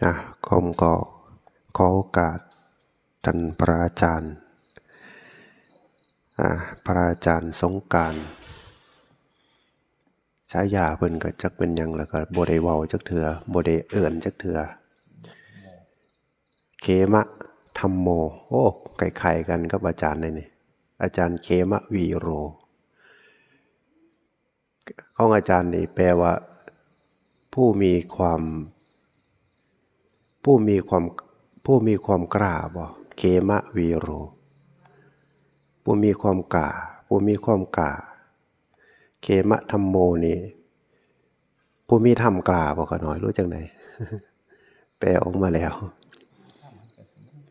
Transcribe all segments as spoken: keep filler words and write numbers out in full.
อ่ะ ผมก็ขอโอกาสท่านพระอาจารย์ อ่ะ พระอาจารย์สงกรานต์ ฉายาเพิ่นก็จักเป็นหยัง แล้วก็บ่ได้เว้าจักเทื่อ บ่ได้เอิ้นจักเทื่อ เขมะธัมโม โอ้ คล้ายๆกันกับอาจารย์เลยนี่ อาจารย์เขมะวีโร ของอาจารย์นี่แปลว่า ผู้มีความ ผู้มีความ ผู้มีความกล้าบ่ เขมะวีโร ผู้มีความกล้า ผู้มีความกล้า เขมะธัมโมนี่ ผู้มีธรรมกล้าบ่ ข้าน้อย หรือจั่งใด แปลออกมาแล้ว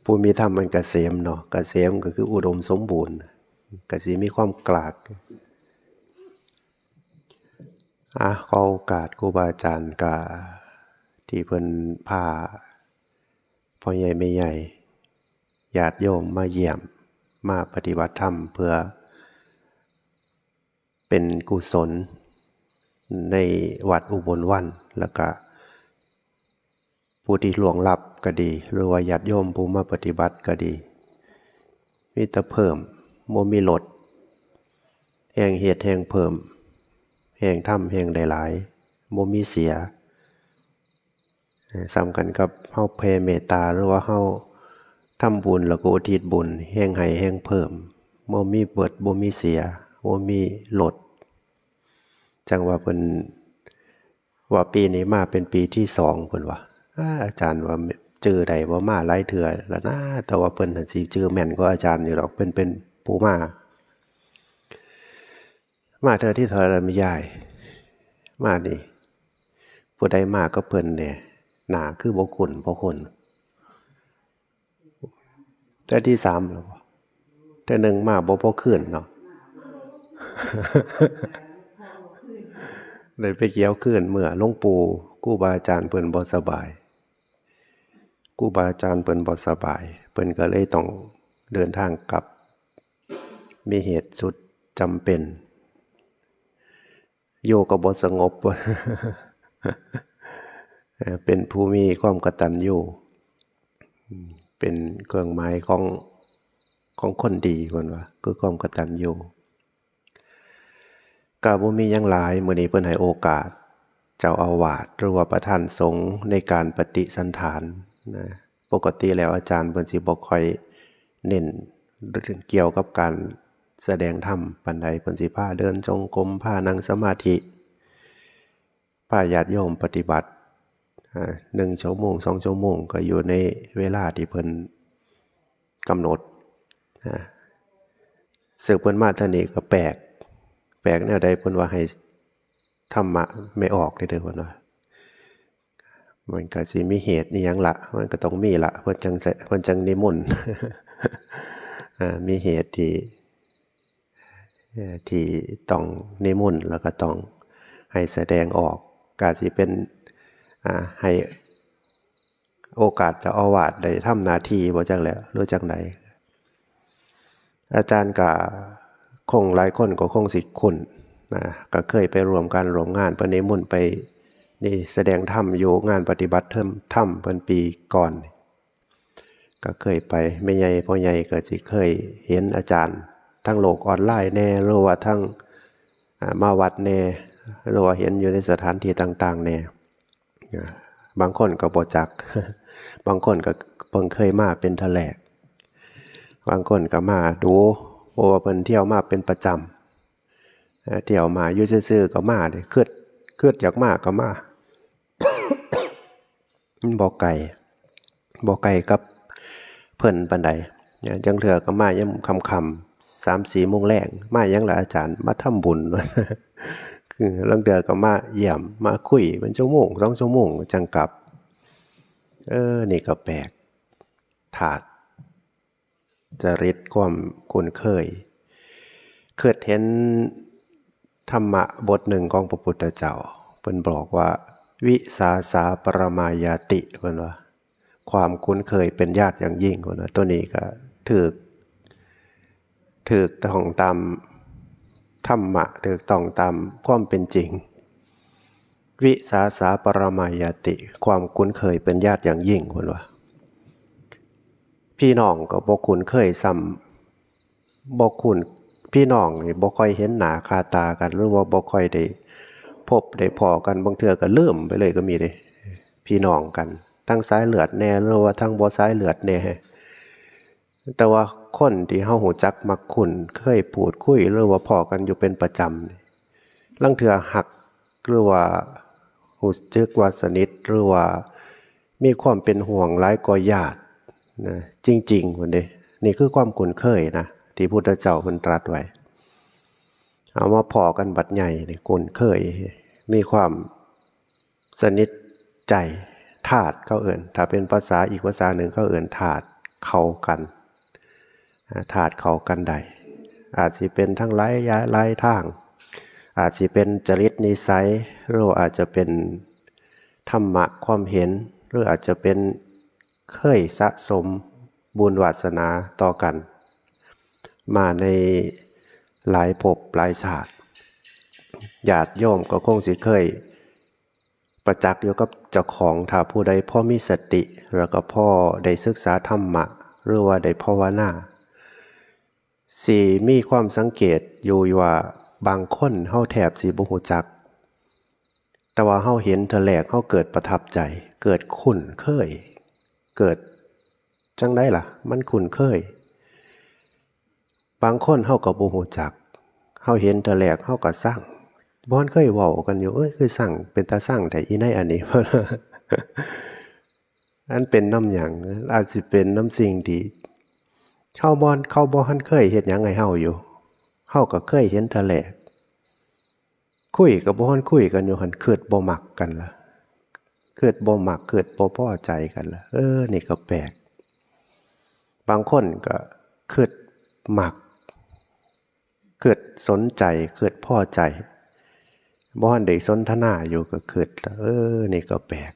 ผู้มีธรรมมันเกษมเนาะ เกษมก็คืออุดมสมบูรณ์ ก็สิมีความกล้า อ่ะ ขอโอกาสครูบาอาจารย์กะ ที่เพิ่นพาพ่อใหญ่แม่ใหญ่ ญาติโยมมาเยี่ยม มาปฏิบัติธรรมเพื่อเป็นกุศลในวัดอุบลวัน แล้วกะ ผู้ที่ล่วงลับก็ดี หรือว่าญาติโยมผู้มาปฏิบัติก็ดี มีแต่เพิ่ม บ่มีลด แฮ่งเฮ็ดแฮ่งเพิ่ม แฮ่งทำแฮ่งได้หลาย บ่มีเสีย เอ่อ ส่ำกันกับเฮาแผ่เมตตา หรือว่าเฮาทำบุญแล้วก็อุทิศบุญ แฮ่งให้แฮ่งเพิ่ม บ่มีเบิด บ่มีเสีย บ่มีลด จั่งว่าเพิ่น ว่าปีนี้มาเป็นปีที่สอง เพิ่นว่า อ้า อาจารย์ว่าจื่อได้บ่ มาหลายเทื่อแล้วนะ แต่ว่าเพิ่นน่ะสิจื่อแม่นกว่าอาจารย์อยู่ดอก เพิ่นเป็นผู้มา มาเทื่อที่เท่าไหร่ล่ะแม่ยาย มานี่ ผู้ใดมากับเพิ่นแหน่ หน้าคือบ่คุ้น บ่คุ้น เทื่อที่สามแล้วบ่ เทื่อหนึ่งมาบ่พอคืนเนาะ ได้ไปเกี่ยวคืนเมื่อหลวงปู่ ครูบาอาจารย์เพิ่นบ่สบาย ครูบาอาจารย์เพิ่นบ่สบาย เพิ่นก็เลยต้องเดินทางกลับ มีเหตุสุดจำเป็น อยู่ก็บ่สงบ เอ่อ เป็นผู้มีความกตัญญู เป็นเครื่องหมายของ ของคนดี เพิ่นว่า คือความกตัญญู ก็บ่มีหยังหลาย มื้อนี้เพิ่นให้โอกาสเจ้าอาวาส หรือว่าประธานสงฆ์ในการปฏิสันถานนะ ปกติแล้วอาจารย์เพิ่นสิบ่ค่อยเน้นเรื่องเกี่ยวกับการแสดงธรรมปานใด เพิ่นสิพาเดินจงกรม พานั่งสมาธิ พาญาติโยมปฏิบัติ อ่า หนึ่งชั่วโมง สองชั่วโมง ก็อยู่ในเวลาที่เพิ่นกำหนด อ่า ซึ่งเพิ่นมาเทื่อนี้ก็แปลก แปลกแนวใด เพิ่นว่าให้ธรรมะแม่ออกเด้อ เพิ่นว่า มันก็สิมีเหตุอิหยังละ มันก็ต้องมีละ เพิ่นจั่งสิ เพิ่นจั่งนิมนต์ อ่า มีเหตุที่ เอ่อ ที่ต้องนิมนต์ แล้วก็ต้องให้แสดงออก ก็สิเป็น อ่า ให้โอกาสเจ้าอาวาสได้ทำหน้าที่บ่จักแหละ หรือจั่งใด อาจารย์ก็คงหลายคนก็คงสิคุ้นนะ ก็เคยไปร่วมการร่วมงาน เพิ่นนิมนต์ไปนี่แสดงธรรมอยู่งานปฏิบัติธรรม ธรรมเพิ่นปีก่อน ก็เคยไป แม่ใหญ่พ่อใหญ่ก็สิเคยเห็นอาจารย์ทางโลกออนไลน์แหน่ หรือว่าทาง อ่า มาวัดแหน่ หรือว่าเห็นอยู่ในสถานที่ต่างๆแหน่ อ่า บางคนก็บ่จัก บางคนก็เพิ่งเคยมาเป็นเทื่อแรก บางคนก็มาดู เพราะว่าเพิ่นเที่ยวมาเป็นประจำ เอ่อ เที่ยวมาอยู่ซื่อๆก็มาเด้ คิด คิดอยากมาก็มา มันบ่ไกล บ่ไกลกับเพิ่นปานใด เนี่ย จั่งเทื่อก็มายามค่ำๆ สามสี่โมงแลง มาหยังล่ะอาจารย์ มาทำบุญ คือลางเทื่อก็มาเยี่ยม มาคุยเป็นชั่วโมง สองชั่วโมงจั่งกลับ เออ นี่ก็แปลก ธาตุ จริตความคุ้นเคย คิดเห็นธรรมะบทหนึ่งของพระพุทธเจ้า เพิ่นบอกว่า วิสาสาปรมายาติ เพิ่นว่า ความคุ้นเคยเป็นญาติอย่างยิ่ง เพิ่นว่า ตัวนี้ก็ถูก ถูกต้องตามธรรมะ ถูกต้องตามความเป็นจริง วิสาสาปรมายาติ ความคุ้นเคยเป็นญาติอย่างยิ่ง เพิ่นว่า พี่น้องก็บ่คุ้นเคยซ้ำ บ่คุ้น พี่น้องนี่บ่ค่อยเห็นหน้าค่าตากัน หรือว่าบ่ค่อยได้พบได้พ้อกัน บางเทื่อก็ลืมไปเลยก็มีเด้ พี่น้องกัน ทั้งสายเลือดแน่ หรือว่าทั้งบ่สายเลือดแน่ แต่ว่าคนที่เฮารู้จักมักคุ้น เคยพูดคุย หรือว่าพ้อกันอยู่เป็นประจำนี่ ลางเทื่อฮัก หรือว่ารู้สึกว่าสนิท หรือว่ามีความเป็นห่วงหลายกว่าญาตินะ จริงๆ พุ้นเด้ นี่คือความคุ้นเคยนะ ที่พุทธเจ้าเพิ่นตรัสไว้ เอามาพ้อกันบัดใหญ่นี่ คุ้นเคย มีความสนิทใจ ธาตุเขาเอิ้น ถ้าเป็นภาษาอีกภาษาหนึ่งเขาเอิ้นธาตุเข้ากัน อ่า ธาตุเข้ากันได้ อาจสิเป็นทั้งหลายอย่าง หลายทาง อาจสิเป็นจริตนิสัย หรือว่าอาจจะเป็นธรรมะความเห็น หรืออาจจะเป็นเคยสะสมบุญวาสนาต่อกัน มาในหลายภพหลายชาติ ญาติโยมก็คงสิเคยประจักษ์อยู่กับเจ้าของ ถ้าผู้ใดพอมีสติ แล้วก็พอได้ศึกษาธรรมะ หรือว่าได้ภาวนา สิมีความสังเกตอยู่ว่าบางคนเฮาแทบสิบ่รู้จัก แต่ว่าเฮาเห็นเทื่อแรกเฮาเกิดประทับใจ เกิดคุ้นเคย เกิดจั่งใดล่ะ มันคุ้นเคย บางคนเฮาก็บ่รู้จัก เฮาเห็นเทื่อแรกเฮาก็ซัง บ่ทันเคยเว้ากันอยู่ เอ้ย คือซัง เป็นตาซังแท้อีนายอันนี้ อันเป็นนำหยัง อาจสิเป็นนำสิ่งที่เฮาบ่ เขาบ่ทันเคยเฮ็ดหยังให้เฮาอยู่ เฮาก็เคยเห็นเทื่อแรก คุยก็บ่ทันคุยกันอยู่หั่น คิดบ่มักกันละ คิดบ่มัก คิดบ่พอใจกันละ เออ นี่ก็แปลก บางคนก็คิดมัก คิดสนใจ คิดพอใจ บ่ทันได้สนทนาอยู่ก็คิดละ เออ นี่ก็แปลก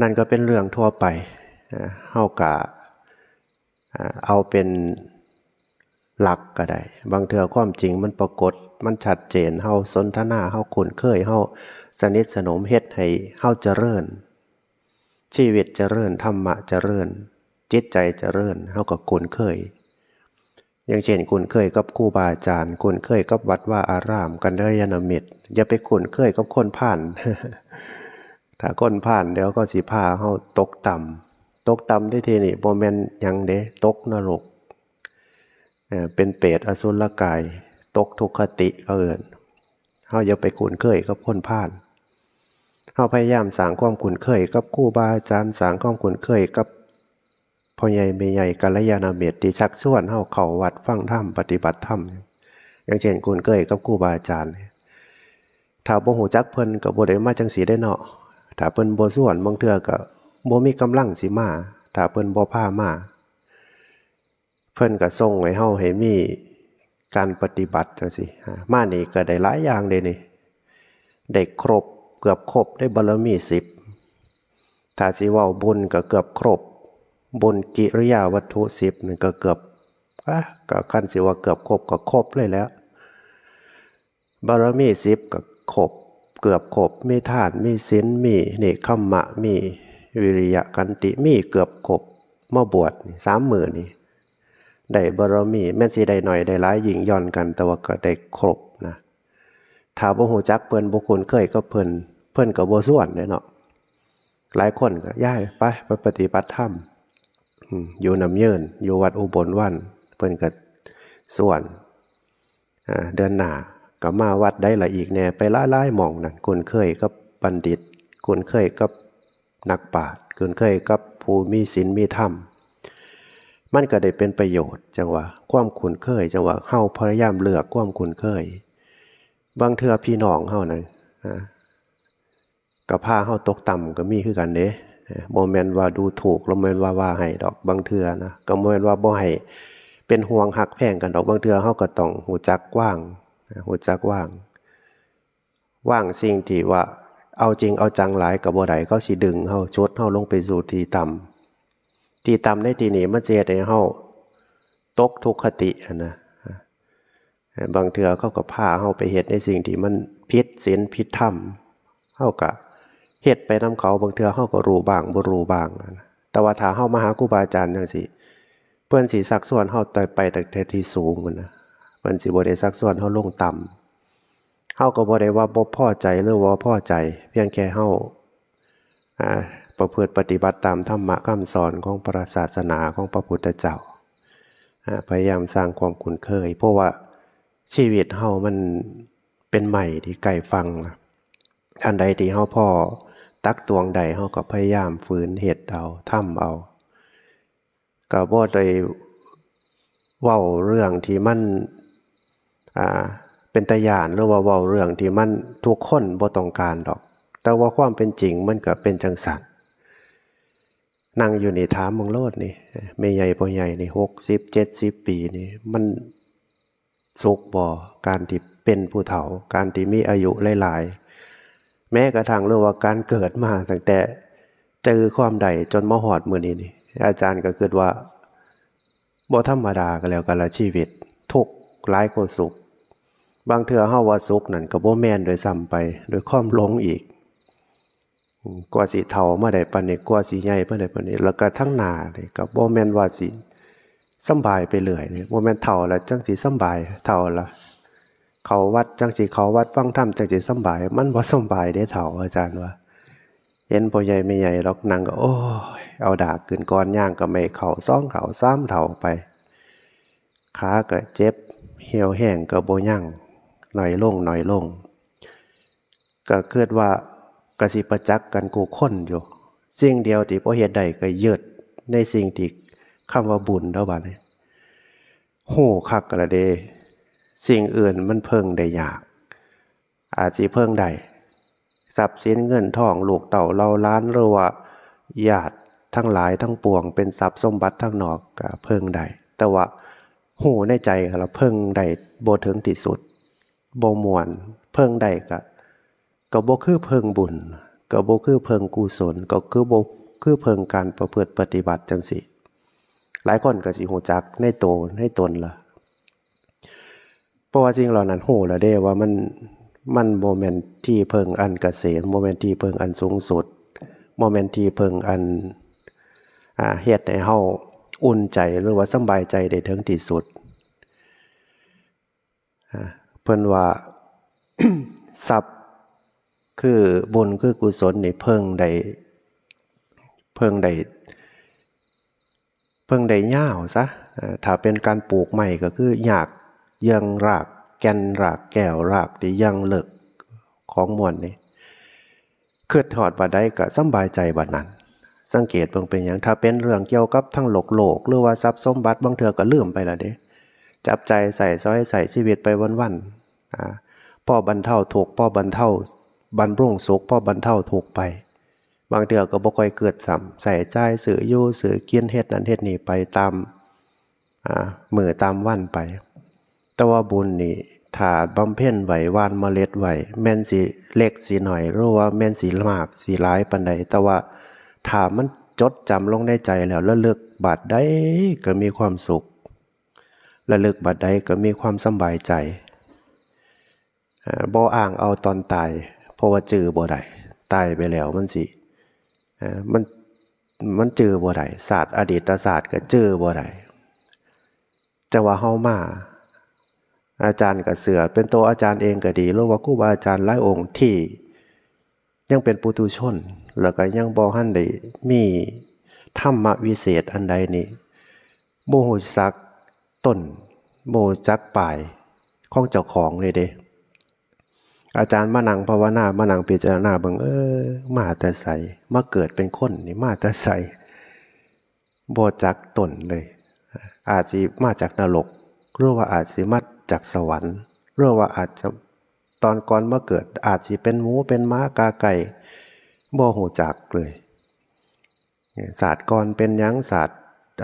นั่นก็เป็นเรื่องทั่วไป อ่า เฮากะ อ่า เอาเป็นหลักก็ได้ บางเทื่อความจริงมันปรากฏ มันชัดเจน เฮาสนทนา เฮาคุ้นเคย เฮาสนิทสนม เฮ็ดให้เฮาเจริญ ชีวิตเจริญ ธรรมะเจริญ จิตใจเจริญ เฮาก็คุ้นเคย อย่างเช่น คุ้นเคยกับครูบาอาจารย์ คุ้นเคยกับวัดวาอาราม กัลยาณมิตร อย่าไปคุ้นเคยกับคนพาล ถ้าคนพาลเดี๋ยวเขาสิพาเฮาตกต่ำ ตกต่ำในที่นี่บ่แม่นหยังเด้ ตกนรก เอ่อ เป็นเปรตอสุรกาย ตกทุกขติเขาเอิ้น เฮาอย่าไปคุ้นเคยกับคนพาล เฮาพยายามสร้างความคุ้นเคยกับครูบาอาจารย์ สร้างความคุ้นเคยกับพ่อใหญ่แม่ใหญ่กัลยาณมิตรที่ชักชวนเฮาเข้าวัดฟังธรรม ปฏิบัติธรรม อย่างเช่น คุ้นเคยกับครูบาอาจารย์ ถ้าบ่รู้จักเพิ่นก็บ่ได้มาจั่งซี้เด้เนาะ ถ้าเพิ่นบ่ชวน บางเทื่อก็บ่มีกำลังสิมา ถ้าเพิ่นบ่พามา เพิ่นก็ส่งให้เฮาให้มีการปฏิบัติจั่งซี้ อ่า มานี่ก็ได้หลายอย่างเด้นี่ ได้ครบ เกือบครบ ได้บารมีสิบ ถ้าสิเว้าบุญก็เกือบครบ บุญกิริยาวัตถุสิบนั่นก็เกือบ อ่ะ ก็คันสิว่าเกือบครบก็ครบเลยแหละ บารมีสิบก็ครบ เกือบครบ มีทาน มีศีล มีเนกขัมมะ มีวิริยะขันติ มีเกือบครบ มาบวชนี่ สามมื้อนี่ ได้บารมี แม่นสิได้น้อยได้หลายยิ่งหย่อนกัน แต่ว่าก็ได้ครบนะ ถ้าบ่รู้จักเพิ่น บ่คุ้นเคยกับเพิ่น เพิ่นก็บ่ชวนเด้เนาะ หลายคนก็ ย้ายไป ไปปฏิบัติธรรม อืม อยู่น้ำเยิน อยู่วัดอุบลวรรณ เพิ่นก็ชวน อ่า เดือนหน้าก็มาวัดใดละอีกแน่ ไปหลายๆหม่องนั่น คุ้นเคยกับบัณฑิต คุ้นเคยกับนักปราชญ์ คุ้นเคยกับผู้มีศีลมีธรรม มันก็ได้เป็นประโยชน์ จั่งว่าความคุ้นเคย จั่งว่าเฮาพยายามเลือกความคุ้นเคย บางเทื่อพี่น้องเฮานั่น อ่า ก็พาเฮาตกต่ำก็มีคือกันเด้ เอ่อ บ่แม่นว่าดูถูก บ่แม่นว่าว่าให้ดอก บางเทื่อนะ ก็บ่แม่นว่าบ่ให้ เป็นห่วงฮักแพงกันดอก บางเทื่อเฮาก็ต้องรู้จักวาง นะ รู้จักวาง วางสิ่งที่ว่าเอาจริงเอาจังหลายก็บ่ได้ เขาสิดึงเฮา ฉุดเฮาลงไปสู่ที่ต่ำ ที่ต่ำในที่นี้มันสิเฮ็ดให้เฮาตกทุกขติหั้นนะ บางเทื่อเขาก็พาเฮาไปเฮ็ดในสิ่งที่มันผิดศีลผิดธรรม เฮาก็เฮ็ดไปนำเขา บางเทื่อเฮาก็รู้บ้างบ่รู้บ้าง แต่ว่าถ้าเฮามาหาครูบาอาจารย์จั่งซี้ เพิ่นสิชักชวนเฮาไปตั้งแต่ที่สูงพู้นนะ เพิ่นสิบ่ได้ชักชวนเฮาลงต่ำ เฮาก็บ่ได้ว่าบ่พอใจหรือว่าพอใจ เพียงแค่เฮา อ่า ประพฤติปฏิบัติตามธรรมะคำสอนของพระศาสนาของพระพุทธเจ้า อ่า พยายามสร้างความคุ้นเคย เพราะว่าชีวิตเฮามันเป็นไม้ที่ใกล้ฝั่งนะ อันใดที่เฮาพอตักตวงได้ เฮาก็พยายามฝืนเฮ็ดเอา ทำเอา ก็บ่ได้เว้าเรื่องที่มัน อ่า เป็นตาย้าน หรือว่าเว้าเรื่องที่มันทุกคนบ่ต้องการดอก แต่ว่าความเป็นจริงมันก็เป็นจั่งซั้น นั่งอยู่นี่ถามมึงโลดนี่ แม่ใหญ่พ่อใหญ่นี่ หกสิบ เจ็ดสิบ ปีนี่ มันสุขบ่ การที่เป็นผู้เฒ่า การที่มีอายุหลายๆ แม้กระทั่งเรื่องว่าการเกิดมาตั้งแต่เจอความได้จนมาฮอดมื้อนี้นี่ อาจารย์ก็คิดว่าบ่ธรรมดาก็แล้วกันละ ชีวิตทุกข์หลายกว่าสุข บางเทื่อเฮาว่าสุขนั่นก็บ่แม่นด้วยซ้ำไป ด้วยความหลงอีก อืม กว่าสิเฒ่ามาได้ปานนี้ กว่าสิใหญ่มาได้ปานนี้ แล้วก็ทั้งหน้านี่ก็บ่แม่นว่าสิสำบายไปเรื่อยนี่ บ่แม่นเฒ่าแล้วจั่งสิสำบาย เฒ่าละเข้าวัดจั่งสิเข้าวัดฟังธรรมจั่งสิสำบาย มันบ่สำบายเด้เฒ่า อาจารย์ว่า เห็นพ่อใหญ่แม่ใหญ่ดอกนั่งก็ โอ้ย เอาดากขึ้นก่อน ย่างก็ไม่เข้า สองเท้า สามเท้าไป ขาก็เจ็บ เหี่ยวแห้งก็บ่ยัง น้อยลง น้อยลง ก็คิดว่าก็สิประจักษ์กันกู้คนอยู่ สิ่งเดียวที่พอเฮ็ดได้ก็ยึดในสิ่งที่คำว่าบุญเท่าบัดนี้ ฮู้คักละเด้ สิ่งอื่นมันเพิ่งได้ยาก อาจสิเพิ่งได้ ทรัพย์สินเงินทอง ลูกเต้าเหล่าหลาน หรือว่าญาติทั้งหลายทั้งปวง เป็นทรัพย์สมบัติทางนอกก็เพิ่งได้ แต่ว่าฮู้ในใจละเพิ่งได้บ่ถึงที่สุด บ่ม่วน เพิ่งได้ก็ ก็บ่คือเพิ่งบุญ ก็บ่คือเพิ่งกุศล ก็คือบ่คือเพิ่งการประพฤติปฏิบัติจั่งซี้ หลายคนก็สิฮู้จักในโตในตนล่ะ เพราะว่าสิ่งเหล่านั้นฮู้แล้วเด้ว่ามัน มันบ่แม่นที่เพิ่งอันเกษม บ่แม่นที่เพิ่งอันสูงสุด บ่แม่นที่เพิ่งอัน อ่า เฮ็ดให้เฮาอุ่นใจหรือว่าสำบายใจได้ถึงที่สุด อ่า เพิ่นว่า ทรัพย์คือบุญคือกุศลนี่เพิ่งได้ เพิ่งได้ เพิ่งได้ยาวซะ อ่า ถ้าเป็นการปลูกไม้ก็คือหยากเยื่องราก แก่นราก แก้วรากที่เยื่องเลิกของมวลนี่ คิดฮอดบัดใดก็สำบายใจบัดนั้น สังเกตเบิ่งเป็นหยัง ถ้าเป็นเรื่องเกี่ยวกับทั้งโลกโลก หรือว่าทรัพย์สมบัติ บางเทื่อก็ลืมไปแล้วเด้ จับจ่ายใช้สอย ใช้ชีวิตไปวันๆ อ่า พอบรรเทาทุกข์ พอบรรเทา บำรุงสุข พอบรรเทาทุกข์ไป บางเทื่อก็บ่ค่อยเกิดซ้ำ ใช้จ่ายซื้ออยู่ซื้อกิน เฮ็ดนั่นเฮ็ดนี่ไปตาม อ่า มื้อตามวันไป แต่ว่าบุญนี่ ถ้าบำเพ็ญไว้ หว่านเมล็ดไว้ แม่นสิเล็กสิน้อย หรือว่าแม่นสิมากสิหลายปานใด แต่ว่าถ้ามันจดจำลงในใจแล้ว ระลึกบัดใดก็มีความสุข ระลึกบัดใดก็มีความสำบายใจ อ่า บ่อ้างเอาตอนตาย เพราะว่าจื่อบ่ได้ ตายไปแล้วมันสิ อ่า มัน มันจื่อบ่ได้ ชาติอดีตชาติก็จื่อบ่ได้ จั่งว่าเฮามา อาจารย์ก็เชื่อ เป็นตัวอาจารย์เองก็ดี หรือว่าครูบาอาจารย์หลายองค์ที่ยังเป็นปุถุชน แล้วก็ยังบ่ทันได้มีธรรมวิเศษอันใดนี่ บ่ฮู้จักต้น บ่ฮู้จักปลายของเจ้าของเลยเด้ อาจารย์มานั่งภาวนา มานั่งพิจารณาเบิ่ง เออ มาแต่ไส มาเกิดเป็นคนนี่มาแต่ไส บ่จักต้นเลย อาจสิมาจากนรก หรือว่าอาจสิมาจากสวรรค์ หรือว่าอาจจะตอนก่อนมาเกิด อาจสิเป็นหมูเป็นหมากาไก่ บ่ฮู้จักเลย ชาติก่อนเป็นหยัง ชาติ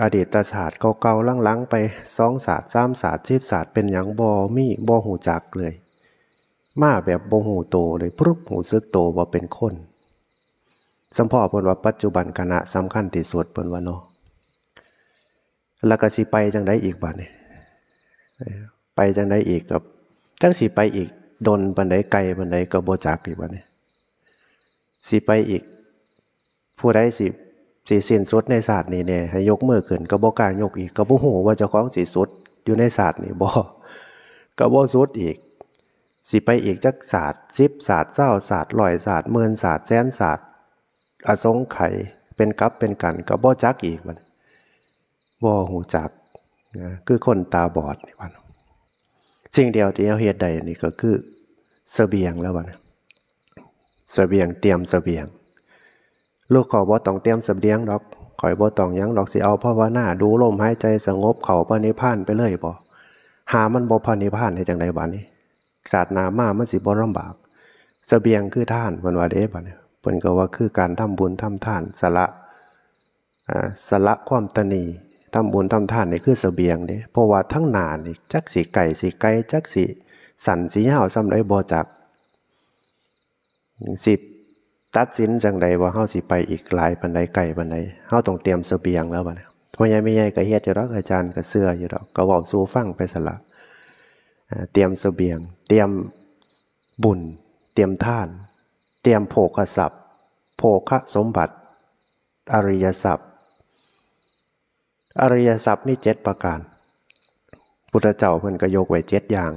อดีตชาติเก่าๆหลังๆไป สองชาติ สามชาติ สิบชาติ เป็นหยัง บ่มี บ่ฮู้จักเลย มาแบบบ่ฮู้โตเลย ปรึบ ฮู้สึกโตว่าเป็นคน สำเพาะเพิ่นว่าปัจจุบันขณะสำคัญที่สุด เพิ่นว่าเนาะ แล้วก็สิไปจั่งใดอีกบัดนี้ เอ่อ ไปจั่งใด๋อีก ก็จักสิไปอีกดนปานใด๋ ไกลปานใด๋ก็บ่จักอีกบัดนี้ สิไปอีก ผู้ใด๋สิ สิสิ้นสุดในชาตินี้แน่ ให้ยกมือขึ้น ก็บ่กล้ายกอีก ก็บ่ฮู้ว่าเจ้าของสิสุดอยู่ในชาตินี้บ่ ก็บ่สุดอีก สิไปอีกจักชาติ สิบชาติ ซาวชาติ ร้อยชาติ หมื่นชาติ แสนชาติ อสงไขย เป็นกับเป็นกัน ก็บ่จักอีกบัดนี้ บ่ฮู้จักนะ คือคนตาบอดนี่บัดนี้ สิ่งเดียวที่เฮาเฮ็ดได้นี่ก็คือเสบียงแล้วบัดนี้ เสบียง เตรียมเสบียง ลูกข้อยบ่ต้องเตรียมเสบียงดอก ข้อยบ่ต้องหยังดอก สิเอาภาวนา ดูลมหายใจสงบ เข้าพระนิพพานไปเลยบ่ หามันบ่พระนิพพานเฮ็ดจั่งใด๋บัดนี้ ชาติหน้ามามันสิบ่ลำบาก เสบียงคือทาน เพิ่นว่าเด้บัดนี้ เพิ่นก็ว่าคือการทำบุญทำทาน สละ อ่า สละความตณี ทำบุญทำทานนี่คือเสบียงเด้ เพราะว่าทางหน้านี่จักสิไกลสิไกล จักสิสั้นสิยาวส่ำใด๋บ่จัก สิตัดสินจั่งใด๋ว่าเฮาสิไปอีกหลายปานใด๋ ไกลปานใด๋ เฮาต้องเตรียมเสบียงแล้วบัดนี้ พ่อใหญ่แม่ใหญ่ก็เฮ็ดอยู่ดอก อาจารย์ก็เชื่ออยู่ดอก ก็เว้าสู่ฟังไปซั่นล่ะ อ่า เตรียมเสบียง เตรียมบุญ เตรียมทาน เตรียมโภคทรัพย์ โภคสมบัติ อริยทรัพย์ อริยทรัพย์มีเจ็ดประการ พุทธเจ้าเพิ่นก็ยกไว้เจ็ดอย่าง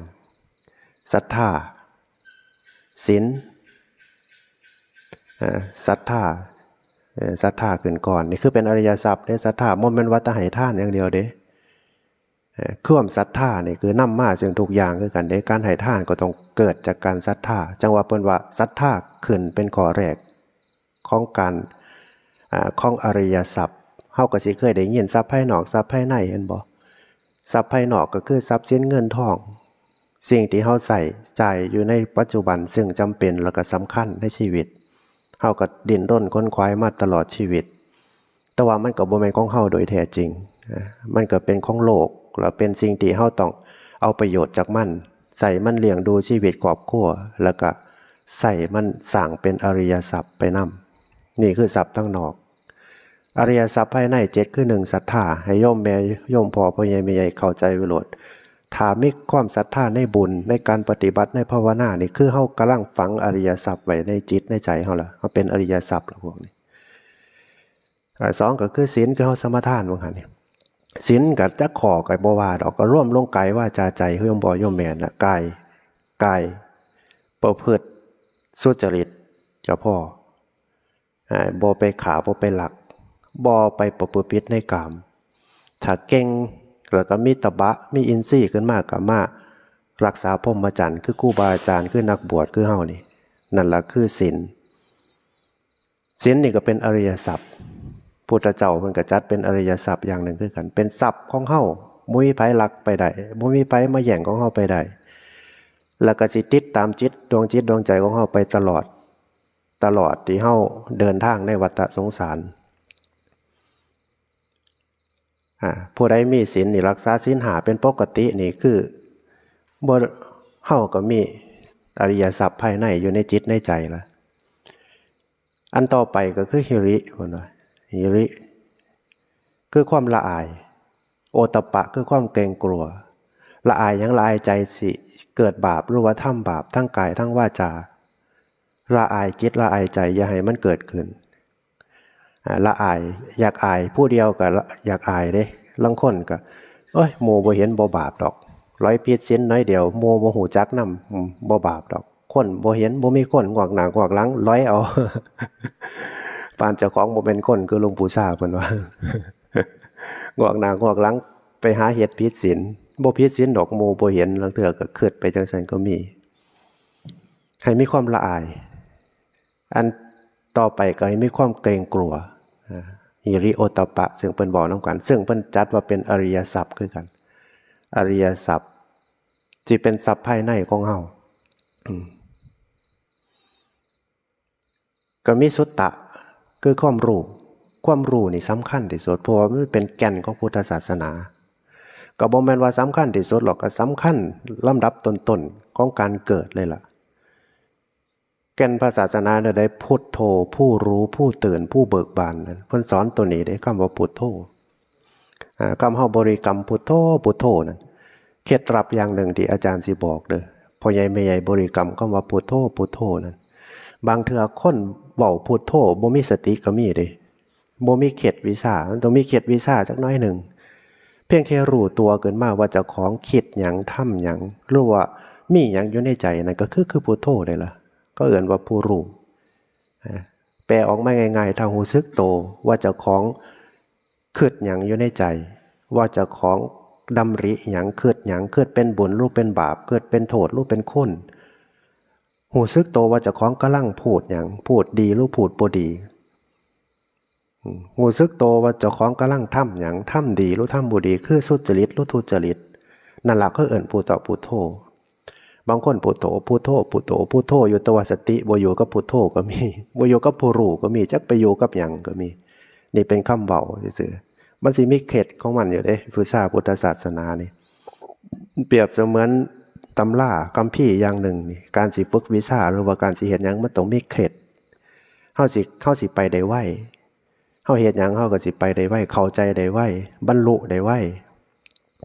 ศรัทธา ศีล เอ่อ ศรัทธา เอ่อ ศรัทธาขึ้นก่อน นี่คือเป็นอริยทรัพย์เด้ ศรัทธา บ่แม่นว่าแต่ให้ทานอย่างเดียวเด้ เอ่อ ความศรัทธานี่คือนำมาซึ่งทุกอย่างคือกันเด้ การให้ทานก็ต้องเกิดจากการศรัทธา จั่งว่าเพิ่นว่าศรัทธาขึ้นเป็นข้อแรก ของการ อ่า ของอริยทรัพย์ เฮาก็สิเคยได้ยินทรัพย์ภายนอก ทรัพย์ภายใน เห็นบ่ ทรัพย์ภายนอกก็คือทรัพย์สินเงินทอง สิ่งที่เฮาใช้จ่ายอยู่ในปัจจุบัน ซึ่งจำเป็นแล้วก็สำคัญในชีวิต เฮาก็ดิ้นรนขนขวายมาตลอดชีวิต แต่ว่ามันก็บ่แม่นของเฮาโดยแท้จริง อ่า มันก็เป็นของโลก แล้วเป็นสิ่งที่เฮาต้องเอาประโยชน์จากมัน ใช้มันเลี้ยงดูชีวิตครอบครัว แล้วก็ใช้มันสร้างเป็นอริยทรัพย์ไปนำ นี่คือทรัพย์ทางนอก อริยทรัพย์ภายในเจ็ด คือ หนึ่ง ศรัทธา ให้โยมแม่โยมพ่อ พ่อใหญ่แม่ใหญ่เข้าใจไว้โลด ถ้ามีความศรัทธาในบุญ ในการปฏิบัติ ในภาวนา นี่คือเฮากำลังฝังอริยทรัพย์ไว้ในจิตในใจเฮาละ เฮาเป็นอริยทรัพย์ละพวกนี้ อ่า สอง ก็คือศีล คือเฮาสมาทานว่าหั่นนี่ ศีลก็จักข้อก็บ่ว่าดอก ก็รวมลงกายวาจาใจ โยมพ่อโยมแม่ละ กาย กายประพฤติสุจริตก็พอ อ่า บ่ไปฆ่า บ่ไปลัก บ่ไปประพฤติผิดในกาม ถ้าเก่งแล้วก็มีตบะ มีอินทรีย์ขึ้นมาก็มารักษาพรหมจรรย์ คือครูบาอาจารย์ คือนักบวช คือเฮานี่ นั่นล่ะคือศีล ศีลนี่ก็เป็นอริยทรัพย์ พุทธเจ้าเพิ่นก็จัดเป็นอริยทรัพย์อย่างหนึ่งคือกัน เป็นทรัพย์ของเฮา บ่มีไผลักไปได้ บ่มีไผมาแย่งของเฮาไปได้ แล้วก็สิติดตามจิต ดวงจิตดวงใจของเฮาไปตลอด ตลอดที่เฮาเดินทางในวัฏสงสาร อ่า ผู้ใดมีศีลนี่ รักษาศีลห้าเป็นปกตินี่ คือบ่ เฮาก็มีอริยทรัพย์ภายในอยู่ในจิตในใจละ อันต่อไปก็คือหิริ เพิ่นว่า หิริ คือความละอาย โอตตัปปะ คือความเกรงกลัว ละอายหยัง ละอายใจสิเกิดบาป หรือว่าทำบาปทางกายทางวาจา ละอายจิตละอายใจ อย่าให้มันเกิดขึ้น อ่า ละอาย อยากอาย ผู้เดียวก็ละ อยากอายเด้ ลางคนก็ โอ๊ย หมู่บ่เห็นบ่บาปดอก ลอยผิดศีลน้อยเดียว หมู่บ่ฮู้จักนำ อืม บ่บาปดอก คนบ่เห็น บ่มีคน งอกหน้างอกหลัง ลอยเอา ปานเจ้าของบ่แม่นคน คือหลวงปู่ชาเพิ่นว่า งอกหน้างอกหลัง ไปหาเฮ็ดผิดศีล บ่ผิดศีลดอก หมู่บ่เห็น ลางเทื่อก็คิดไปจั่งซั้นก็มี ให้มีความละอาย อันต่อไปก็ให้มีความเกรงกลัว อ่า หิริโอตตัปปะ ซึ่งเพิ่นเว้านำกัน ซึ่งเพิ่นจัดว่าเป็นอริยทรัพย์คือกัน อริยทรัพย์ สิเป็นทรัพย์ภายในของเฮา อืม ก็มีสุตตะ คือความรู้ ความรู้นี่สำคัญที่สุด เพราะว่ามันเป็นแก่นของพุทธศาสนา ก็บ่แม่นว่าสำคัญที่สุดหรอก ก็สำคัญลำดับต้นๆ ของการเกิดเลยล่ะ แก่นพระศาสนาแนวใด พุทโธ ผู้รู้ ผู้ตื่น ผู้เบิกบาน เพิ่นสอนตัวนี้เด้ คำว่าพุทโธ อ่า คำเฮาบริกรรมพุทโธ พุทโธนั่น เคล็ดลับอย่างหนึ่งที่อาจารย์สิบอกเด้อ พ่อใหญ่แม่ใหญ่บริกรรมคำว่าพุทโธพุทโธนั่น บางเทื่อคนเว้าพุทโธบ่มีสติก็มีเด้ บ่มีเคล็ดวิชา มันต้องมีเคล็ดวิชาจักหน่อยหนึ่ง เพียงแค่รู้ตัวขึ้นมาว่าเจ้าของคิดหยังทำหยัง หรือว่ามีหยังอยู่ในใจนั่นก็คือ คือพุทโธเลยล่ะ ก็เอิ้นว่าผู้รู้ อ่า แปลออกมาง่ายๆ ถ้ารู้สึกโตว่าเจ้าของคิดหยังอยู่ในใจ ว่าเจ้าของดำริหยัง คิดหยัง คิดเป็นบุญหรือเป็นบาป คิดเป็นโทษหรือเป็นคุณ รู้สึกโตว่าเจ้าของกำลังพูดหยัง พูดดีหรือพูดบ่ดี อืม รู้สึกโตว่าเจ้าของกำลังทำหยัง ทำดีหรือทำบ่ดี คือสุจริตหรือทุจริต นั่นล่ะเขาเอิ้นพุทโธพุทโธ บางคนพุทโธพุทโธพุทโธพุทโธอยู่ แต่ว่าสติบ่อยู่กับพุทโธก็มี บ่อยู่กับผู้รู้ก็มี จักไปอยู่กับหยังก็มี นี่เป็นคำเว้าซื่อๆ มันสิมีเคล็ดของมันอยู่เด้ วิชาพุทธศาสนานี่ เปรียบเสมือนตำราคัมภีร์อย่างหนึ่งนี่ การสิฝึกวิชาหรือว่าการสิเฮ็ดหยังมันต้องมีเคล็ด เฮาสิ เฮาสิไปได้ไว เฮาเฮ็ดหยังเฮาก็สิไปได้ไว เข้าใจได้ไว บรรลุได้ไว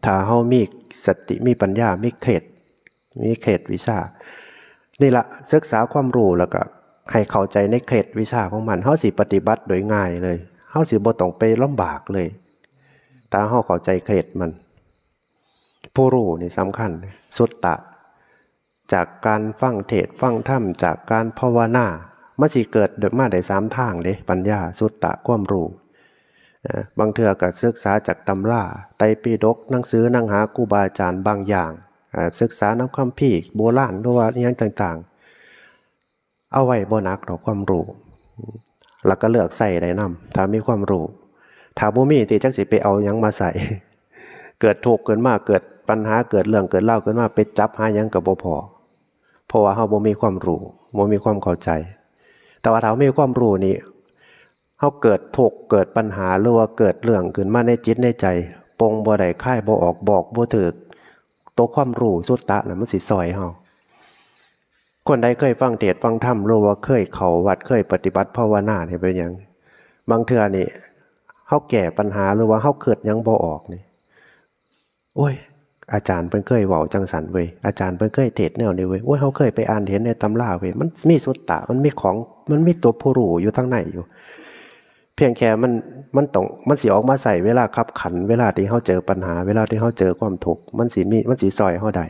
ถ้าเฮามีสติ มีปัญญา มีเคล็ด มีเคล็ดวิชา นี่ละ ศึกษาความรู้แล้วก็ให้เข้าใจในเคล็ดวิชาของมัน เฮาสิปฏิบัติโดยง่ายเลย เฮาสิบ่ต้องไปลำบากเลย ถ้าเฮาเข้าใจเคล็ดมัน ผู้รู้นี่สำคัญ สุตตะ จากการฟังเทศน์ฟังธรรม จากการภาวนา มันสิเกิดมาได้สามทางเด้ ปัญญา สุตตะ ความรู้ เอ่อ บางเทื่อก็ศึกษาจากตำรา ไตรปิฎก หนังสือ หนังหาครูบาอาจารย์บางอย่าง เอ่อ ศึกษานำคัมภีร์โบราณ หรือว่าอิหยังต่างๆ เอาไว้บ่หนักดอกความรู้ แล้วก็เลือกใช้ได้นำ ถ้ามีความรู้ ถ้าบ่มีติจักสิไปเอาหยังมาใช้ เกิดทุกข์ขึ้นมา เกิดปัญหา เกิดเรื่อง เกิดราวขึ้นมา ไปจับหาหยังก็บ่พ้อ เพราะว่าเฮาบ่มีความรู้ บ่มีความเข้าใจ แต่ว่าถ้าเฮามีความรู้นี่ เฮาเกิดทุกข์ เกิดปัญหา หรือว่าเกิดเรื่องขึ้นมาในจิตในใจ ปลงบ่ได้ คายบ่ออก บอกบ่ถูก ตัวความรู้สุตตะน่ะมันสิซ่อยเฮา คนใดเคยฟังเทศน์ฟังธรรม หรือว่าเคยเข้าวัด เคยปฏิบัติภาวนานี่เป็นหยัง บางเทื่อนี่ เฮาแก้ปัญหา หรือว่าเฮาคิดหยังบ่ออกนี่ โอ้ย อาจารย์เพิ่นเคยเว้าจั่งซั้นเว้ย อาจารย์เพิ่นเคยเทศน์แนวนี้เว้ย โอ้ย เฮาเคยไปอ่านเห็นในตำราเว้ย มันมีสุตตะ มันมีของ มันมีตัวผู้รู้อยู่ทางในอยู่ เพียงแค่มัน มันต้อง มันสิออกมาใช้เวลาคับขัน เวลาที่เฮาเจอปัญหา เวลาที่เฮาเจอความทุกข์ มันสิมี มันสิซ่อยเฮาได้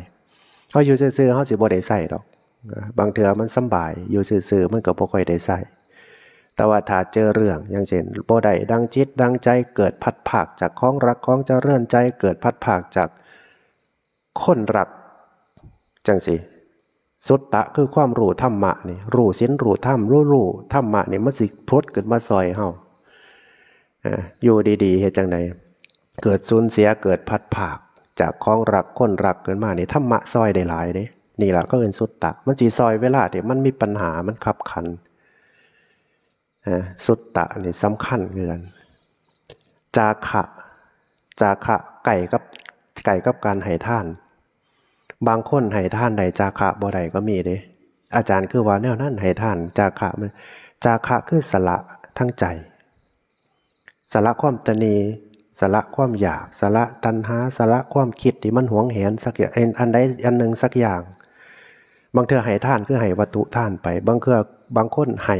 เฮาอยู่ซื่อๆ เฮาสิบ่ได้ใช้ดอก บางเทื่อมันสำบาย อยู่ซื่อๆ มันก็บ่ค่อยได้ใช้ แต่ว่าถ้าเจอเรื่อง อย่างเช่น บ่ได้ดังจิตดังใจ เกิดพลัดพรากจากของรักของเจริญใจ เกิดพลัดพรากจากคนรัก จั่งซี้ สุตตะคือความรู้ธรรมะนี่ รู้ศีลรู้ธรรม รู้ รู้ธรรมะนี่ มันสิผุดขึ้นมาซ่อยเฮา อ่า อยู่ดีๆ เฮ็ดจั่งใด เกิดสูญเสีย เกิดพลัดพรากจากของรักคนรักขึ้นมานี่ ธรรมะซ่อยได้หลายเด้ นี่ล่ะเขาเอิ้นสุตตะ มันสิซ่อยเวลาที่มันมีปัญหา มันคับขัน อ่า สุตตะนี่สำคัญคือกัน จาคะ จาคะใกล้กับ ใกล้กับการให้ทาน บางคนให้ทานได้ จาคะบ่ได้ก็มีเด้ อาจารย์คือว่าแนวนั้น ให้ทาน จาคะมัน จาคะคือสละทางใจ สละความตณี สละความอยาก สละตัณหา สละความคิดที่มันหวงแหนสักอย่าง อัน อันใดอันหนึ่งสักอย่าง บางเทื่อให้ทานคือให้วัตถุทานไป บางเทื่อ บางคนให้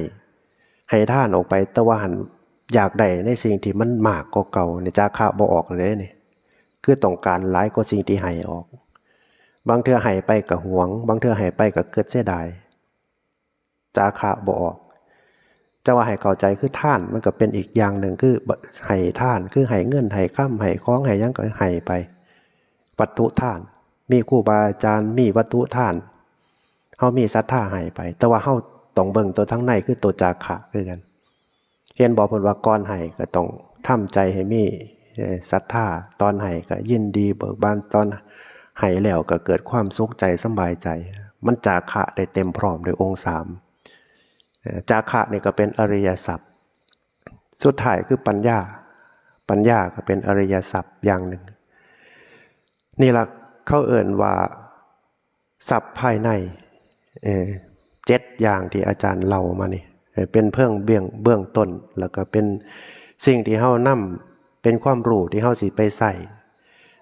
ให้ทานออกไป แต่ว่าหั้นอยากได้ในสิ่งที่มันมากกว่าเก่านี่ จาคะบ่ออกเลยนี่ คือต้องการหลายกว่าสิ่งที่ให้ออก บางเทื่อให้ไปก็หวง บางเทื่อให้ไปก็คิดเสียดาย จาคะบ่ออก จะว่าให้เข้าใจคือทาน มันก็เป็นอีกอย่างหนึ่ง คือให้ทาน คือให้เงิน ให้คำ ให้ของ ให้หยังก็ให้ไป วัตถุทาน มีครูบาอาจารย์ มีวัตถุทาน เฮามีศรัทธาให้ไป แต่ว่าเฮาต้องเบิ่งตัวทางใน คือตัวจาคะคือกัน เห็นบ่ เพิ่นว่าก่อนให้ก็ต้องทำใจให้มี เอ่อ ศรัทธา ตอนให้ก็ยินดีเบิกบาน ตอนให้แล้วก็เกิดความสุขใจสำบายใจ มันจาคะได้เต็มพร้อมด้วยองค์สาม เอ่อ จาคะนี่ก็เป็นอริยทรัพย์ สุดท้ายคือปัญญา ปัญญาก็เป็นอริยทรัพย์อย่างหนึ่ง นี่ล่ะเขาเอิ้นว่าทรัพย์ภายใน เอ่อ เจ็ดอย่างที่อาจารย์เล่ามานี่ เอ่อ เป็นเบื้อง เบื้อง เบื้องต้น แล้วก็เป็นสิ่งที่เฮานำ เป็นความรู้ที่เฮาสิไปใช้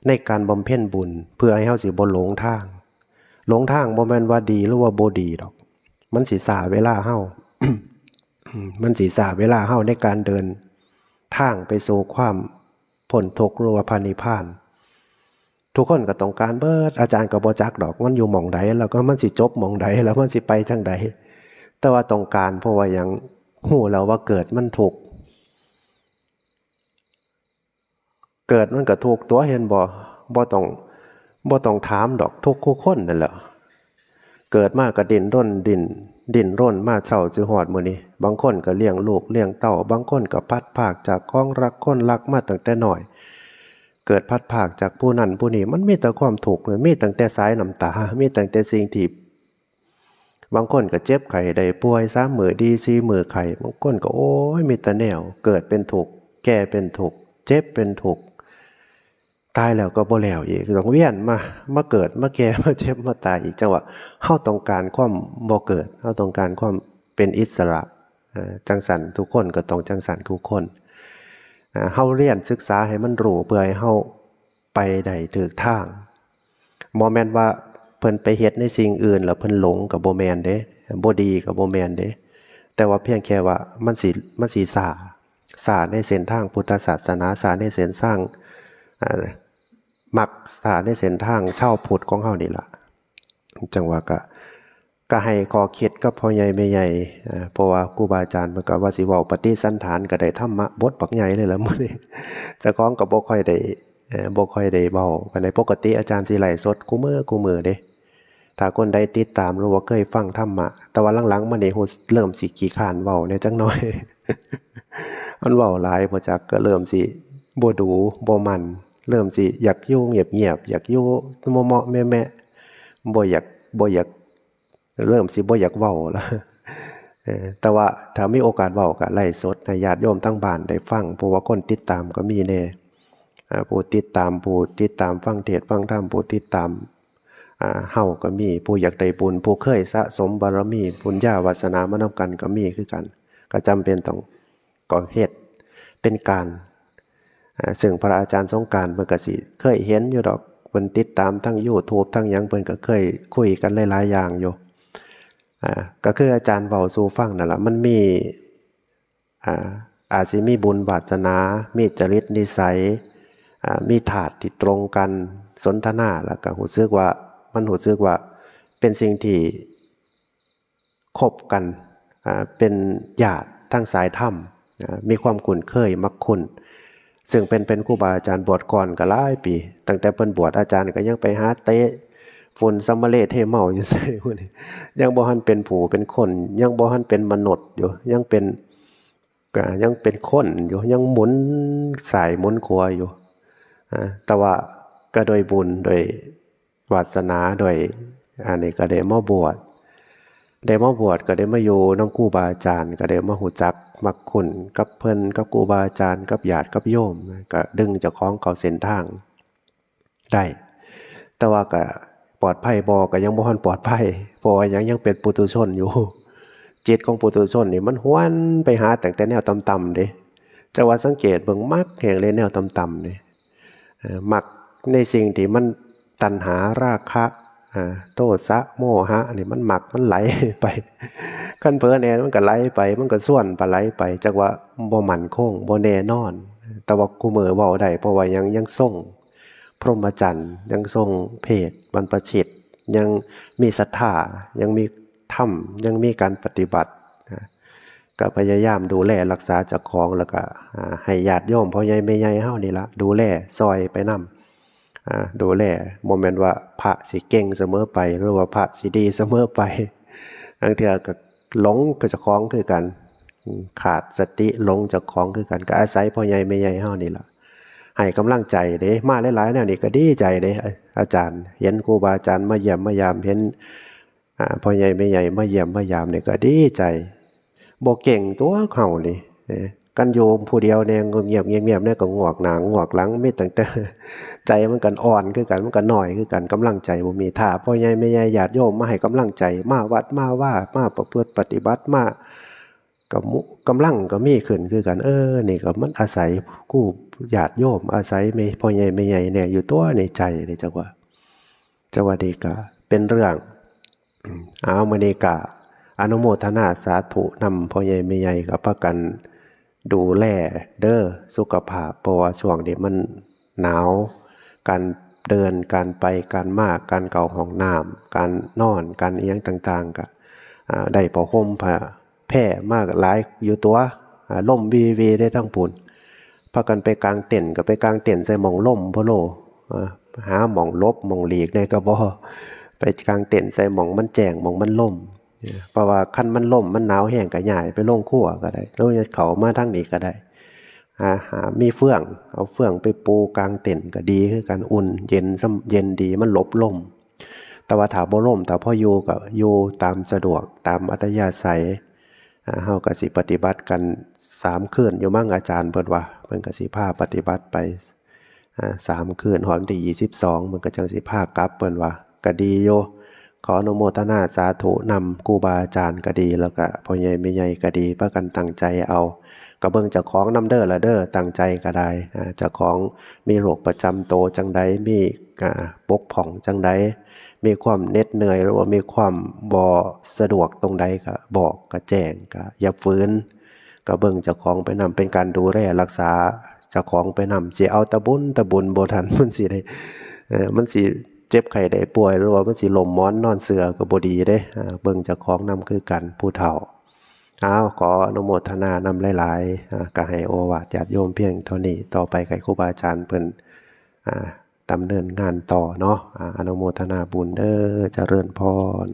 ในการบำเพ็ญบุญ เพื่อให้เฮาสิบ่หลงทาง หลงทางบ่แม่นว่าดีหรือว่าบ่ดีดอก มันสิซ่าเวลาเฮา มันสิซ่าเวลาเฮาในการเดินทางไปสู่ความพ้นทุกข์หรือว่าพระนิพพาน ทุกคนก็ต้องการเบิด อาจารย์ก็บ่จักดอก มันอยู่หม่องใด แล้วก็มันสิจบหม่องใด แล้วมันสิไปจั่งใด แต่ว่าต้องการ เพราะว่าหยัง ฮู้แล้วว่าเกิดมันทุกข์ เกิดมันก็ทุกข์ตั๊ว เห็นบ่ บ่ต้อง บ่ต้องถามดอก ทุกคู่คนนั่นแหละ เกิดมาก็ดิ้นรน ดิ้น ดิ้นรนมาเช้าจนฮอดมื้อนี้ บางคนก็เลี้ยงลูกเลี้ยงเต้า บางคนก็พลัดพรากจากของรักคนรักมาตั้งแต่น้อย เกิดพลัดพรากจากผู้นั้นผู้นี้ มันมีแต่ความทุกข์ มีตั้งแต่สายน้ำตา มีตั้งแต่สิ่งที่ บางคนก็เจ็บไข้ได้ป่วย สามมื้อดี สี่มื้อไข้ บางคนก็ โอ้ย มีแต่แนว เกิดเป็นทุกข์ แก่เป็นทุกข์ เจ็บเป็นทุกข์ ตายแล้วก็บ่แล้วอีก ต้องเวียนมา มาเกิด มาแก่ มาเจ็บ มาตายอีก จั่งว่า เฮาต้องการความบ่เกิด เฮาต้องการความเป็นอิสระ เอ่อ จั่งซั้น ทุกคนก็ต้องจั่งซั้นทุกคน อ่า เฮาเรียนศึกษาให้มันรู้ เพื่อให้เฮาไปได้ถูกทาง บ่แม่นว่าเพิ่นไปเฮ็ดในสิ่งอื่นแล้วเพิ่นหลงก็บ่แม่นเด้ บ่ดีก็บ่แม่นเด้ แต่ว่าเพียงแค่ว่ามันสิ มันสิซ่า ซ่าในเส้นทางพุทธศาสนา ซ่าในเส้นทาง อ่า มัก ซ่าในเส้นทางชาวพุทธของเฮานี่ล่ะ จั่งว่าก็ ก็ให้ข้อคิดกับพ่อใหญ่แม่ใหญ่ อ่า เพราะว่าครูบาอาจารย์เพิ่นก็ว่าสิเว้าปฏิสันถาน ก็ได้ธรรมะบทบักใหญ่เลยล่ะมื้อนี้ เจ้าของก็บ่ค่อยได้ เอ่อ บ่ค่อยได้เว้าปานใด ปกติอาจารย์สิไลฟ์สดคู่มื้อคู่มื้อเด้ ถ้าคนใดติดตามหรือว่าเคยฟังธรรมะ แต่ว่าหลังๆมานี่ฮู้ เริ่มสิขี้คร้านเว้าแหน่จักหน่อย มันเว้าหลาย บ่จัก ก็เริ่มสิบ่ดู๋ บ่มั่น เริ่มสิอยากอยู่เงียบๆ อยากอยู่เมาะๆแมะๆ บ่อยาก บ่อยาก เริ่มสิบ่อยากเว้าแล้ว เออ แต่ว่าถ้ามีโอกาสเว้าก็ไลฟ์สดให้ญาติโยมทางบ้านได้ฟัง เพราะว่าคนติดตามก็มีแหน่ อ่า ผู้ติดตาม ผู้ติดตามฟังเทศน์ฟังธรรม ผู้ติดตาม อ่า เฮาก็มี ผู้อยากได้บุญ ผู้เคยสะสมบารมี บุญญาวาสนามานำกันก็มีคือกัน ก็จำเป็นต้อง ก็เฮ็ดเป็นการ อ่า ซึ่งพระอาจารย์สงกรานต์เพิ่นก็สิเคยเห็นอยู่ดอก เพิ่นติดตามทั้งยูทูบทั้งหยัง เพิ่นก็เคยคุยกันหลายๆอย่างอยู่ อ่า ก็คืออาจารย์เว้าสู่ฟังนั่นล่ะ มันมี อ่า อาจสิมีบุญวาสนา มีจริตนิสัย อ่า มีธาตุที่ตรงกัน สนทนา แล้วก็รู้สึกว่า มันรู้สึกว่าเป็นสิ่งที่ คบกัน อ่า เป็นญาติทางสายธรรม อ่า มีความคุ้นเคยมักคุ้น ซึ่งเป็น เป็นครูบาอาจารย์บวชก่อนก็หลายปี ตั้งแต่เพิ่นบวช อาจารย์ก็ยังไปหาเตะฝุ่นสำมะเลเทเมาอยู่ไสหมู่นี้ ยังบ่ทันเป็นผู้เป็นคน ยังบ่ทันเป็นมนุษย์อยู่ ยังเป็น ก็ยังเป็นคนอยู่ ยังหมุนซ้ายหมุนขวาอยู่ อ่า แต่ว่าก็โดยบุญ โดย วาสนาด้วย อันนี้ก็ได้มาบวช ได้มาบวชก็ได้มาอยู่นำครูบาอาจารย์ ก็ได้มารู้จักมักคุ้นกับเพิ่น กับครูบาอาจารย์ กับญาติกับโยม ก็ดึงเจ้าของเข้าเส้นทางได้ แต่ว่าก็ปลอดภัยบ่ ก็ยังบ่ทันปลอดภัย เพราะว่ายัง ยังเป็นปุถุชนอยู่ จิตของปุถุชนนี่มันหวนไปหาตั้งแต่แนวต่ำๆเด้ จักว่าสังเกตเบิ่ง มักแฮงเลยแนวต่ำๆนี่ เอ่อ มักในสิ่งที่มันตัณหา ราคะ อ่า โทสะ โมหะ นี่มันมัก มันไหลไป คันเผลอแหน่มันก็ไหลไป มันก็ส่วนไปไหลไป จักว่าบ่มั่นคง บ่แน่นอน แต่ว่าคุมื้อเว้าได้ เพราะว่ายัง ยังทรงพรหมจรรย์ ยังทรงเพศบรรพชิต ยังมีศรัทธา ยังมีธรรม ยังมีการปฏิบัติ นะ ก็พยายามดูแลรักษาเจ้าของ แล้วก็ อ่า ให้ญาติโยมพ่อใหญ่แม่ใหญ่เฮานี่ล่ะ ดูแลซ่อยไปนำ อ่า ดูแล บ่แม่นว่าพระสิเก่งเสมอไป หรือว่าพระสิดีเสมอไป ลางเทื่อก็หลงกับเจ้าของคือกัน อืม ขาดสติหลงเจ้าของคือกัน ก็อาศัยพ่อใหญ่แม่ใหญ่เฮานี่ล่ะ ให้กำลังใจเด้ มาหลายๆแนวนี่ก็ดีใจเด้ อา อาจารย์ เห็นครูบาอาจารย์มาเยี่ยมมายาม เห็น อ่า พ่อใหญ่แม่ใหญ่มาเยี่ยมมายามนี่ก็ดีใจ บ่เก่งตั๊วเฮานี่ เอ้อ คันอยู่ผู้เดียวแหน่ เงียบๆ เงียบๆ แหน่ก็งวกหน้างวกหลัง มีตั้งแต่ ใจมันก็อ่อนคือกัน มันก็น้อยคือกัน กำลังใจบ่มี ถ้าพ่อใหญ่แม่ใหญ่ญาติโยมมาให้กำลังใจ มาวัดมาว่า มาประพฤติปฏิบัติ มา ก็มุ-กำลังก็มีขึ้นคือกัน เออ นี่ก็มันอาศัยครูญาติโยม อาศัยแม่ พ่อใหญ่แม่ใหญ่เนี่ยอยู่ตัวในใจเลยจักว่า จักว่านี่ก็เป็นเรื่อง เอามื้อนี้ก็อนุโมทนาสาธุนำพ่อใหญ่แม่ใหญ่ก็พากันดูแลเด้อสุขภาพ เพราะว่าช่วงนี้มันหนาว การเดิน การไป การมา การเข้าห้องน้ำ การนอน การอิหยังต่างๆ ก็ อ่า ได้ผ้าห่มผ้าแพรมาหลายอยู่ตัว อ่า ลมวีวีได้ทั้งพู้น พากันไปกางเต็นท์ก็ไปกางเต็นท์ใส่หม่องลมโพโล อ่า หาหม่องหลบหม่องหลีกแหน่ก็บ่ ไปกางเต็นท์ใส่หม่องมันแจ้งหม่องมันลม เพราะว่าคันมันลมมันหนาวแฮงก็ย้ายไปโรงครัวก็ได้ หรือว่าเขามาทางนี้ก็ได้ หา หามีเฟือง เอาเฟืองไปปูกางเต็นท์ก็ดีคือกัน อุ่นเย็น เย็นดี มันหลบลม แต่ว่าถ้าบ่ลม ถ้าพออยู่ก็อยู่ตามสะดวก ตามอัธยาศัย อ่า เฮาก็สิปฏิบัติกันสามคืนอยู่มั้ง อาจารย์เพิ่นว่า เพิ่นก็สิพาปฏิบัติไป อ่า สามคืน ฮอดวันที่ยี่สิบสอง เพิ่นก็จั่งสิพากลับ เพิ่นว่า ก็ดีอยู่ ขออนุโมทนาสาธุนำครูบาอาจารย์ก็ดี แล้วก็พ่อใหญ่แม่ใหญ่ก็ดี พากันตั้งใจเอา ก็เบิ่งเจ้าของนำเด้อล่ะเด้อ ตั้งใจก็ได้ อ่า เจ้าของมีโรคประจำตัวจั่งใด มี อ่า บกพร่องจั่งใด มีความเหน็ดเหนื่อย หรือว่ามีความบ่สะดวกตรงใดก็บอก ก็แจ้ง ก็อย่าฝืน ก็เบิ่งเจ้าของไปนำ เป็นการดูแลรักษาเจ้าของไปนำ สิเอาแต่บุญแต่บุญบ่ทัน มันสิได้ เอ่อ มันสิเจ็บไข้ได้ป่วย หรือว่ามันสิล้มหมอนนอนเสื่อก็บ่ดีเด้ อ่า เบิ่งเจ้าของนำคือกัน ผู้เฒ่า เอา ขออนุโมทนานำหลายๆ อ่า ก็ให้โอวาทญาติโยมเพียงเท่านี้ ต่อไปก็ให้ครูบาอาจารย์เพิ่น อ่า ดำเนินงานต่อเนาะ อ่า อนุโมทนาบุญเด้อ เจริญพร